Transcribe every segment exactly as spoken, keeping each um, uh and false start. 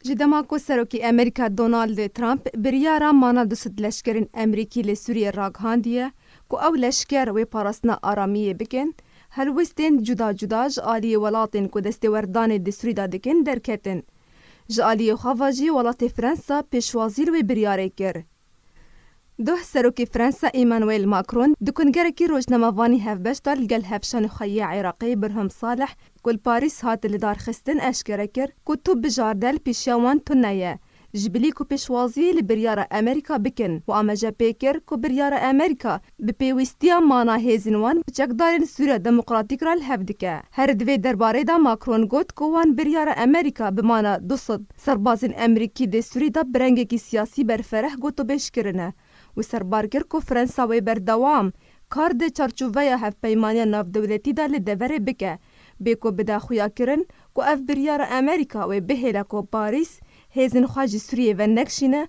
Ji dema ku Serokê Amerîka Donald Trump biryara mana du sed leşkerên Amerîkî li Sûriyê ragihandiye ku ew leşker wê parastina aramiyê bikin, helwestên cuda cuda ji aliyê welatên ku destêwerdanê di Sûrî de dikin derketin. Ji aliyê xwe ve jî welatê Fransa pêşwazî li wê biryarê kir. Duh Serokê Fransa Emmanuel Macron di kungerekî rojnamevanî hevbeş de li gel hevşanê xwe yê Iraqê Burham Salih ku li Parîs hat lidarxistin eşkere kir ku top bijarte li pêşiya wan tune ye, ji bilî ku pêşwaziyê li biryara Amerîka bikin û amaje pê kir ku biryara Amerîka bi pêwîstiya mana hêzên wan bi çekdarên Sûriya Demokratîk re li hev dike. Her di vê derbarê de Macron got ku wan biryara Amerîka bi mana du sed serbazên Amerîkî di Sûrî de bi rengekî siyasî berfereh gotûbêj kirine û serbar kir ku Fransa wê berdewam kar di çarçoveya hevpeymaniya navdewletî de li deverê bike, bê ku bide xuyakirin ku ev biryara Amerîka wê bihêle ku Parîs hêzên xwe ji Sûriyê venekşîne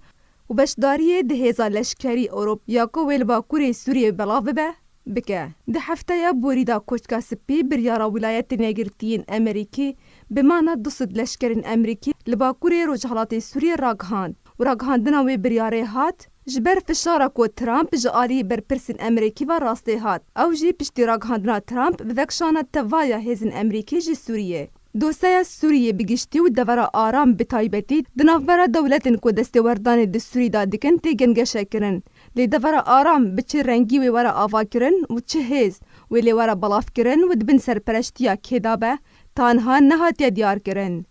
û beşdariyê di hêza leşkerî Ewrop-, ya ku wê li Bakurê Sûriyê belav bibe, bike. Di hefteya borî de Koçka Spî biryara Wîlayetên Yekgirtiyên Amerîkî bi mana du sed leşkerên Amerîkî li Bakurê Rojhilatê Sûriyê ragihand û ragihandina wê biryarê hat ji ber fişara ku Trump ji alî berpirsên Amerîkî ve rastê hat. Ew jî piştî ragihandina Trump bi vekşana tevaya hêzên Amerîkî ji Sûriyê. Dosyeya Sûriyê bi giştî û devera Aram bi taybetî di navbera dewletên ku destêwerdanê di Sûrî de dikin tê gengeşekirin. Lê devera Aram bi çi rengî wê were avakirin û çi hêz wê lê were belavkirin û di bin serpereştiya kê de be, ta niha nehatiye diyarkirin.